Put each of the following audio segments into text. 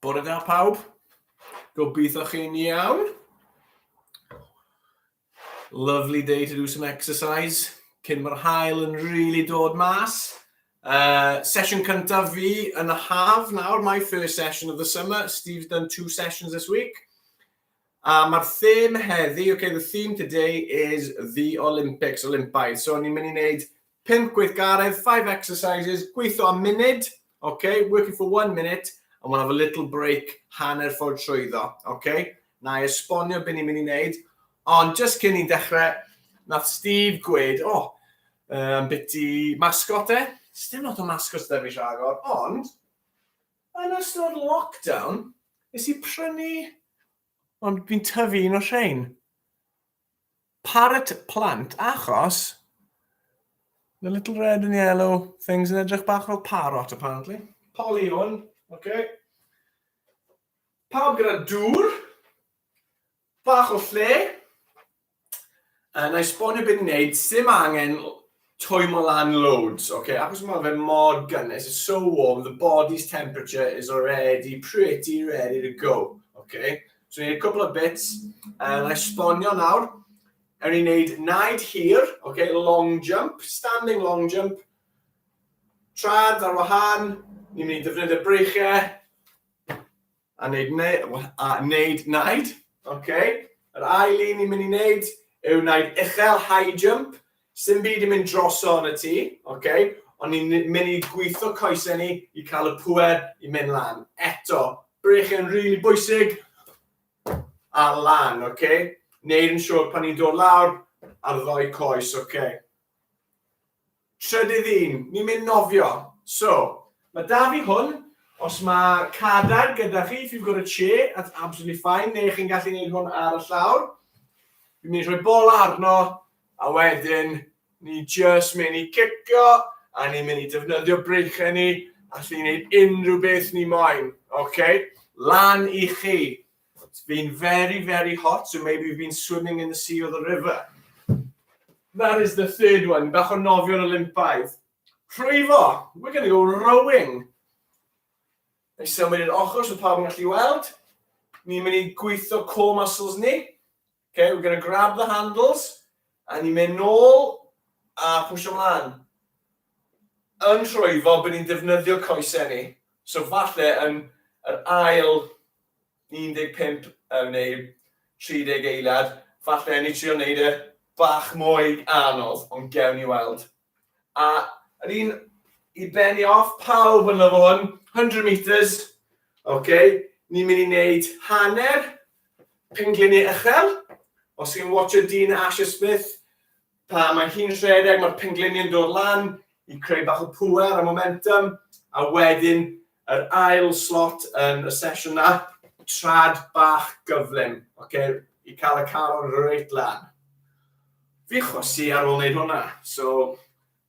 Bore da pawb. Gobeithio chi'n iawn. Lovely day to do some exercise. Cyn mae'r haul yn really dod mas. Sesiwn cyntaf fi yn y haf nawr, my first session of the summer. Steve's done two sessions this week. A mae'r theme heddi, okay, the theme today is the Olympics, Olympaidd. So ni'n mynd i wneud 5 gweithgaredd, 5 exercises, gweithio am munud, okay, working for one minute, and we'll have a little break hanner ffordd trwyddo, okay? Na i esbonio beth ni'n mynd i wneud, ond just cyn ni'n dechrau, nath Steve gweud, oh, biti mascot e. Sdim lot o mascots da fi rhagor, ond yn ystod lockdown, nes i prynu, ond fi'n tyfu un o'r rhain. Parrot plant achos the little red and yellow things yn edrych bach fel parrot apparently. Polly hwn, okay. Pawb gyda dŵr, bach o lle. Na i esbonio beth ni'n neud, sim angen twymo lan loads, okay? Achos mae fe mor gynnes, it's so warm, the body's temperature is already pretty ready to go, okay? So ni'n a couple of bits, na i esbonio nawr. Ewn ni'n neud naid hir, okay, long jump, standing long jump, trad ar wahân, ni'n mynd i defnyddio breichiau, a wneud, ne a wneud naid. Okay. Yr ail un ni'n mynd i wneud yw naid uchel, high jump. Sim byd yn mynd droso yn y tŷ, okay? Ond ni'n mynd i gweithio coesau ni i cael y pwer i mynd lan. Eto, breichiau'n rili really bwysig, a lan, okay? Neud yn siŵr pan ni'n dod lawr ar ddoi coes, okay? Trydydd un, ni'n mynd nofio. So, mae da fi hwn, os mae cadair gyda chi, if you've got a chair, that's absolutely fine, neu chi'n gallu gwneud hwn ar y llawr. Fi'n mynd i rhoi bol arno, a wedyn ni just mynd i cicio, a ni'n mynd i defnyddio breichau ni, a chi'n gwneud unrhyw beth ni moyn. Okay? Lan i chi. It's been very, very hot, so maybe you've been swimming in the sea or the river. That is the third one, bach o nofio'n Olympaidd. Rhwyfo, we're going to go rowing. Neu symud i'r ochr so pawb yn gallu weld. Ni'n mynd i gweithio core muscles ni. Okay, we're going to grab the handles a ni'n mynd nôl a pwysio mlaen. Yn rhwyfo, bod ni'n defnyddio coesau ni. So falle yn yr ail 15 neu 30 eiliad, falle ni trio wneud e bach mwy anodd, ond gewn ni weld. A yr un i benni off, pawb yn lyfo hwn, 100 metres, okay, ni'n mynd i wneud hanner pengliniau uchel. Os chi'n watcho Dina Asher Smith, pa mae hi'n rhedeg, mae'r pengliniau'n dod lan i creu bach o pŵer a momentum, a wedyn yr ail slot yn y sesiwn na, trad bach gyflym, okay, i cael y calon reit lan. Fi chwysu ar ôl wneud hwnna, so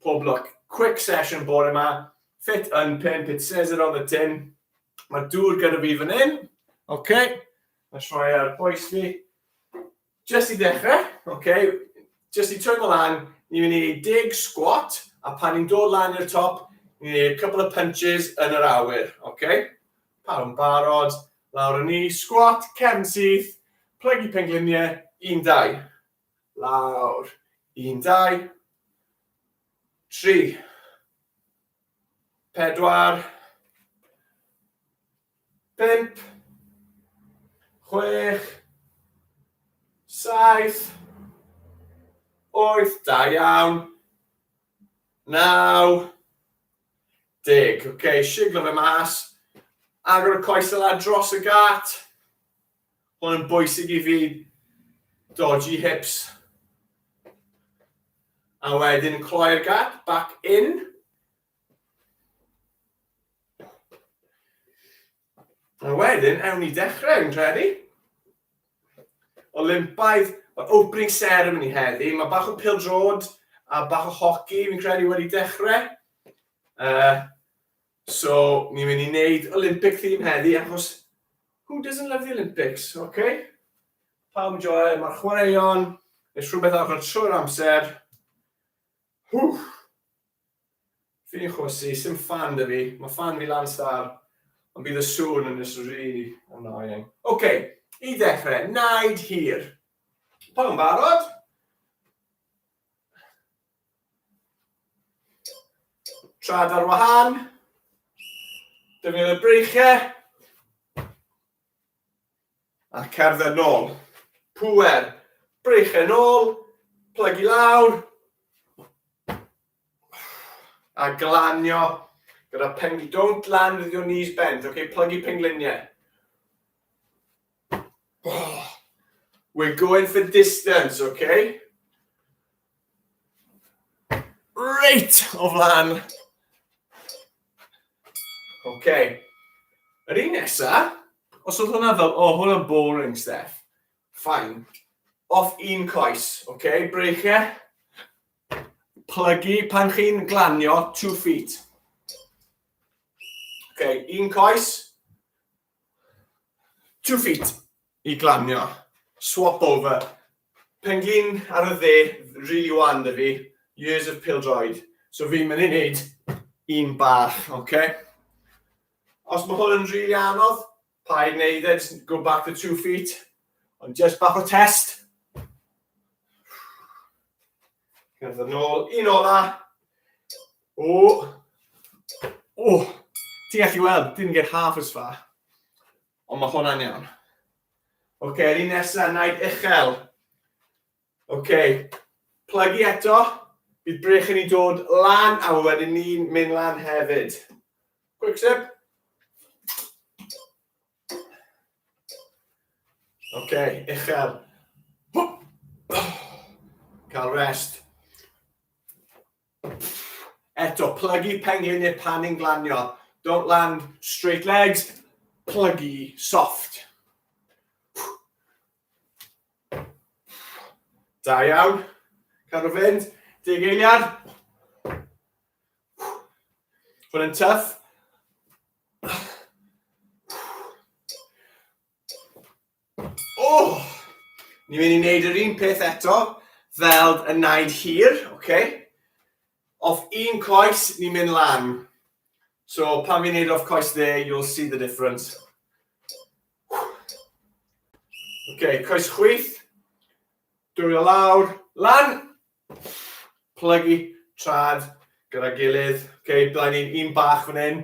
pob lwc. Quick session bore yma, fit yn pimp, it says it on the tin. Mae dŵr gyda fi fan hyn, okay. Mae rhoi ar boes fi. Just i ddechrau, okay, just i twymo lan, ni'n mynd i wneud dig squat, a pan ni'n dod lan i'r top, ni'n gwneud a couple of punches yn yr awyr, okay? Pawb yn barod, lawr yn ni, squat, cefn syth, plygu pengliniau, 1, 2. Lawr, 1, 2, 3, 4, 5, 6, 7, 8, da iawn, 9, 10. Oce, okay, siglo fe mas. Agor y coes yna dros y gat. Hwn yn bwysig i fi. Dodgy hips. A wedyn cloi'r gat, back in. A wedyn, ewn ni dechrau, fi'n credu. Olympaidd, mae opening ceremony heddi, mae bach o pildrod a bach o hoci, fi'n credu, wedi dechrau. So, ni'n mynd i wneud Olympic theme heddi, achos who doesn't love the Olympics, okay? Pawb yn joio, mae'r chwaraeon, nes rhywbeth arno trwy'r amser. Hwff! Fi'n chwysu, sim ffan da fi. Mae ffan fi lan star. Ond bydd y sŵn yn just really annoying. OK, i ddechrau, naid hir. Pawb yn barod? Trad ar wahân. Defnyddio breichiau. A cerdded nôl. Pŵer. Breichiau nôl. Plygu lawr. A glanio gyda pen... Don't land with your knees bent, okay? Plygu pengliniau. Oh. We're going for distance, okay? Reit o flan. Okay. Yr un nesa, os oedd hwnna fel, oh, hwnna'n boring, Steph. Fine. Off un coes, okay? Breichiau. Plygu pan chi'n glanio, 2 feet. Okay, un coes, 2 feet i glanio. Swap over. Penglin ar y dde, really wan 'da fi. Years of pêl-droed. So fi'n mynd i wneud un bach, okay? Os mae hwn yn really anodd, paid wneud e, just go back to 2 feet. Ond just bach o test. Cerdded nôl, un ola. O! O! Ti'n gallu weld, didn't get half as far. Ond mae hwnna'n iawn. Oce, okay, yr un nesaf, naid uchel. Oce, okay. Plygu eto. Bydd brech yn ei dod lan a wedyn ni'n mynd lan hefyd. Quick step. Oce, okay, uchel. Cael rest. Eto, plygu pengliniau pan ni'n glanio. Don't land straight legs, plygu soft. Da iawn. Cadw fynd. 10 eiliad. Hwn yn tough. Oh! Ni'n mynd i wneud yr un peth eto, fel y naid hir, okay? Off un coes, ni'n mynd lan. So, pan fi'n neud off coes dde, you'll see the difference. Okay, coes chwith, dwylo lawr, lan, plygu, trad gyda gilydd. Okay, byddai'n ni'n un bach fan hyn.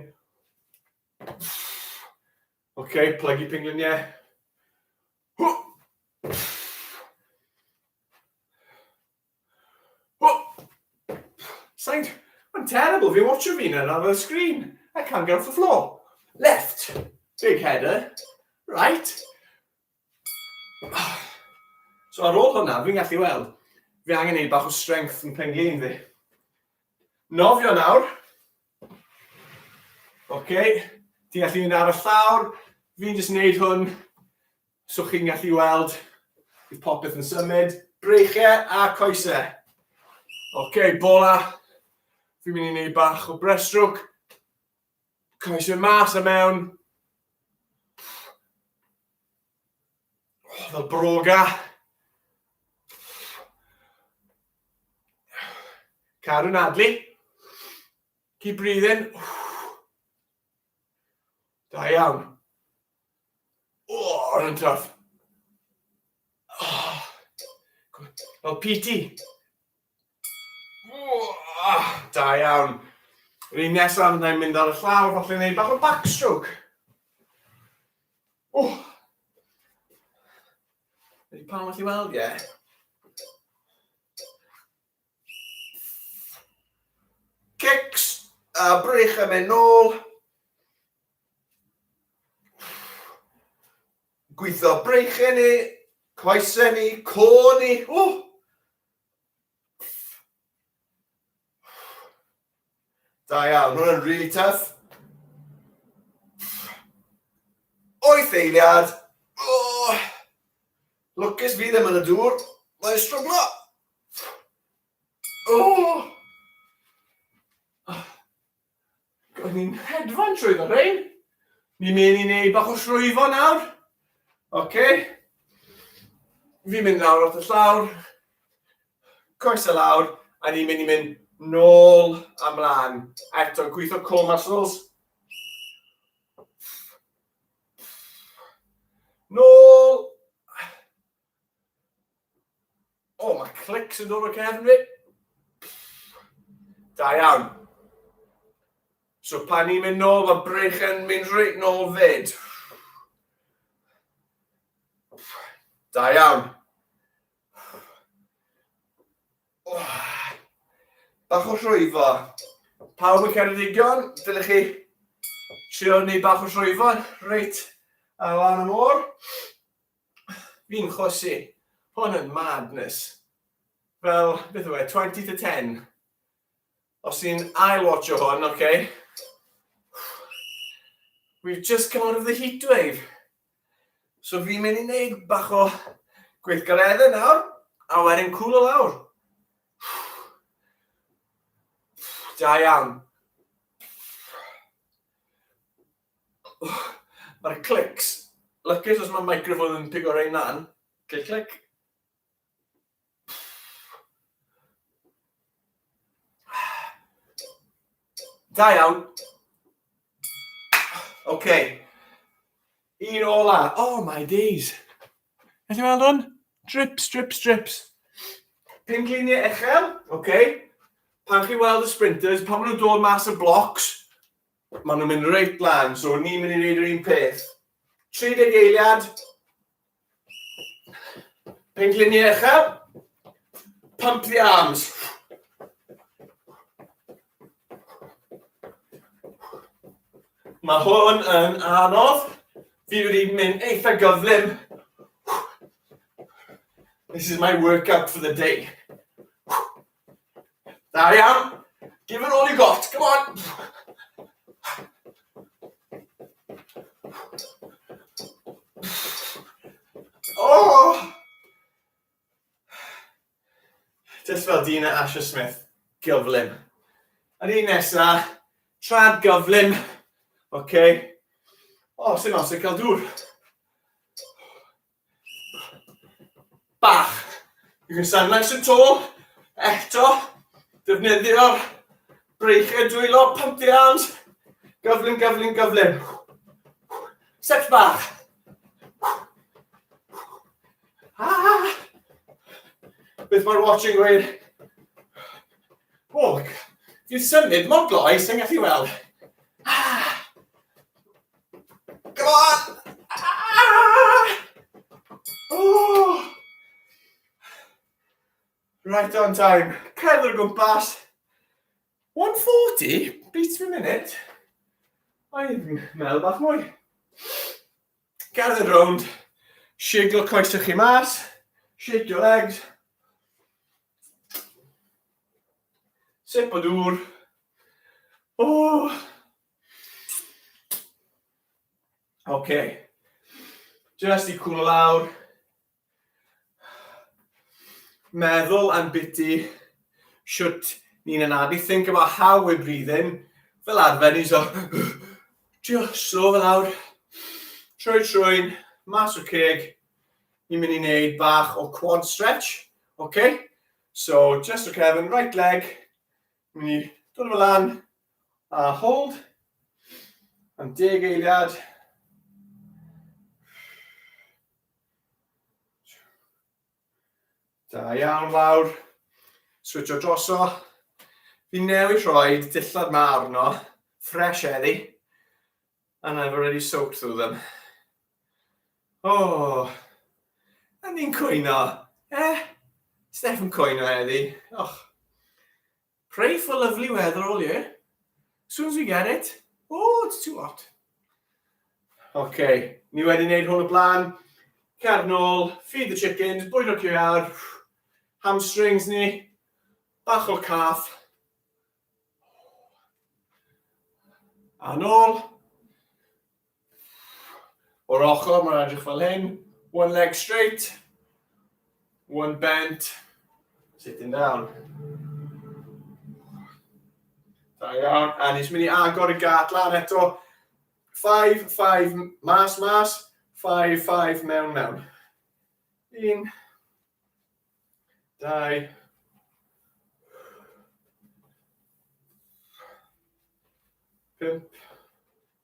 Okay, plygu pengliniau. Sain... Mae'n terrible, fi'n watcho fi nawr ar y screen. I can't get off the floor. Left. Big header. Right. So ar ôl hwnna, fi'n gallu weld, fi angen neud bach o strength yn penglin fi. Nofio nawr. Oce, okay. Ti'n gallu mynd ar y llawr. Fi'n jyst neud hwn so chi'n gallu weld bydd popeth yn symud. Breichiau a coesau. Oce, okay, bola. Fi'n mynd i wneud bach o breaststroke. Coesau mas a mewn. Oh, fel broga. Cadw'n adlu. Keep breathing. Da iawn. Oh, yn tough. Oh. Fel PT. Oh, da iawn. Yr un nesaf, na i'n mynd ar y llawr, falle wneud bach o backstroke. Oh. Ydy pawb allu weld, ie? Yeah. Kicks, a brych yn mynd nôl. Gweithio breichau ni, coesau ni, co ni. Oh! Da iawn, hwnna'n really tough. 8 eiliad. Oh. Lwcus fi ddim yn y dŵr. Mae'n struglo. Oh. O'n ni'n hedfan trwy ddo rhein. Ni'n mynd i wneud bach o rhwyfo nawr. Oce. Okay. Fi'n mynd lawr at y llawr. Coesau lawr. A ni'n mynd i mynd nôl a mlaen. Eto, gweithio core muscles. Nôl. O, oh, mae clics yn dod o cefn fi. Da iawn. So pan ni'n mynd nôl, mae brych yn mynd reit nôl fyd. Da iawn. Bach o rhwyfo. Pawb yn Ceredigion, dylech chi trio wneud bach o rhwyfo reit ar lan y môr. Fi'n chwysu. Hwn yn madness. Fel, beth yw e, 20 to 10. Os ti'n ail-watcho hwn, oce. Okay. We've just come out of the heat wave. So fi'n mynd i wneud bach o gweithgareddau nawr, a wedyn cwlo lawr. Da iawn. Mae'r clics, lwcus os mae microphone yn pigo rhain lan. Clic, clic. Da iawn. OK. Un ola. Oh my days. Gallu weld hwn? Drips, drips, drips. Pengliniau uchel. OK. Pan chi weld y sprinters, pan maen nhw'n dod mas y blocs, maen nhw'n mynd reit lan. So ni'n mynd i wneud yr un peth. 30 eiliad. Pengliniau uchel. Pump the arms. Mae hwn yn anodd. Fi wedi mynd eitha gyflym. This is my workout for the day. Da iawn. Give it all you got. Come on. Oh! Just fel Dina Asher Smith, gyflym. Yr un nesa, trad gyflym. Oce. Okay. O, oh, sy'n os yn cael dŵr. Bach. You can stand nice and tall. Eto, defnyddio'r breichiau dwylo, pump the arms. Gyflym, gyflym, gyflym. Steps bach. Ah! Beth mae'r watch yn gweud? O, fi'n symud mor gloi, sy'n gallu weld. Ah! Come on! Ah! Oh! Right on time. Cerdded o gwmpas. 140 beats per minute. Mae'n meddwl bach mwy. Gerdded rownd. Shiglo coesau chi mas. Shake your legs. Sip o dŵr. Oh! OK. Just i cwlo lawr. Meddwl am biti shwt ni'n anadu. Think about how we're breathing. Fel arfer ni'n so... Trio slow fel lawr. Trwy trwy'n, mas o'r ceg. Ni'n mynd i wneud bach o quad stretch. OK? So, just o cefn, right leg. Mynd i dod fel lan. A hold. Am deg eiliad. Da iawn lawr. Switcho droso. Fi newid rhoi dillad ma arno. Fresh heddi. And I've already soaked through them. Oh, a ni'n cwyno. Eh? Steph yn cwyno heddi. Och. Pray for lovely weather all year. As soon as we get it, oh, it's too hot. OK, ni wedi wneud hwn o blaen. Cer nôl, feed the chickens, bwyd o'r QR, hamstrings ni, bach o calf. A nôl. O'r ochr, mae'n edrych fel hyn. One leg straight, one bent, sitting down. Da iawn. A ni'n mynd i agor y gat lan eto. 5, 5, mas, mas. 5, 5, mewn, mewn. 1, 2, 5,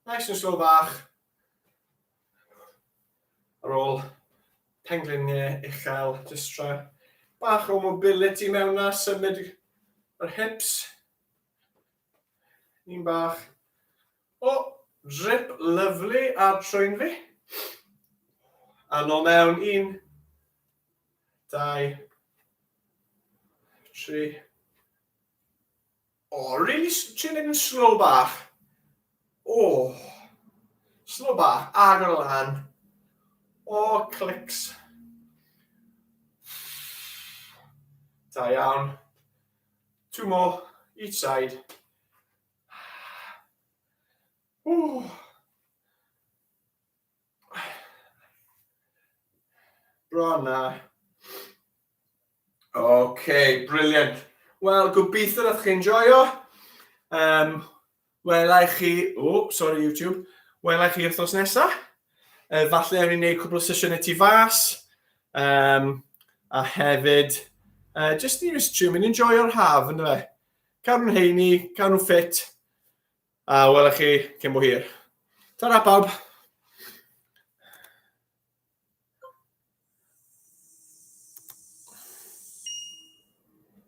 Nice and slow bach. Ar ôl pengliniau uchel, jyst tra bach o mobility mewn na, symud yr hips. Un bach. O, drip lyflu ar trwyn fi. A nôl mewn, un, dau, tri. O, oh, really, trio wneud yn slow bach. O, oh, slow bach, agor lan. O, oh, clicks. Da iawn. Two more, each side. Ooh. Bron na. OK, brilliant. Wel, gobeithio nath chi'n joio. Um, welai chi... Oh, sorry YouTube. Welai chi wythnos nesaf. Falle ewn ni'n gwneud cwbl o sesiynau tu fas. Um, a hefyd, just ni just trio mynd enjoyo'r haf, ynddo fe? Cadw'n heini, cadw'n ffit. A welai chi cyn bo hir. Ta-ra pawb!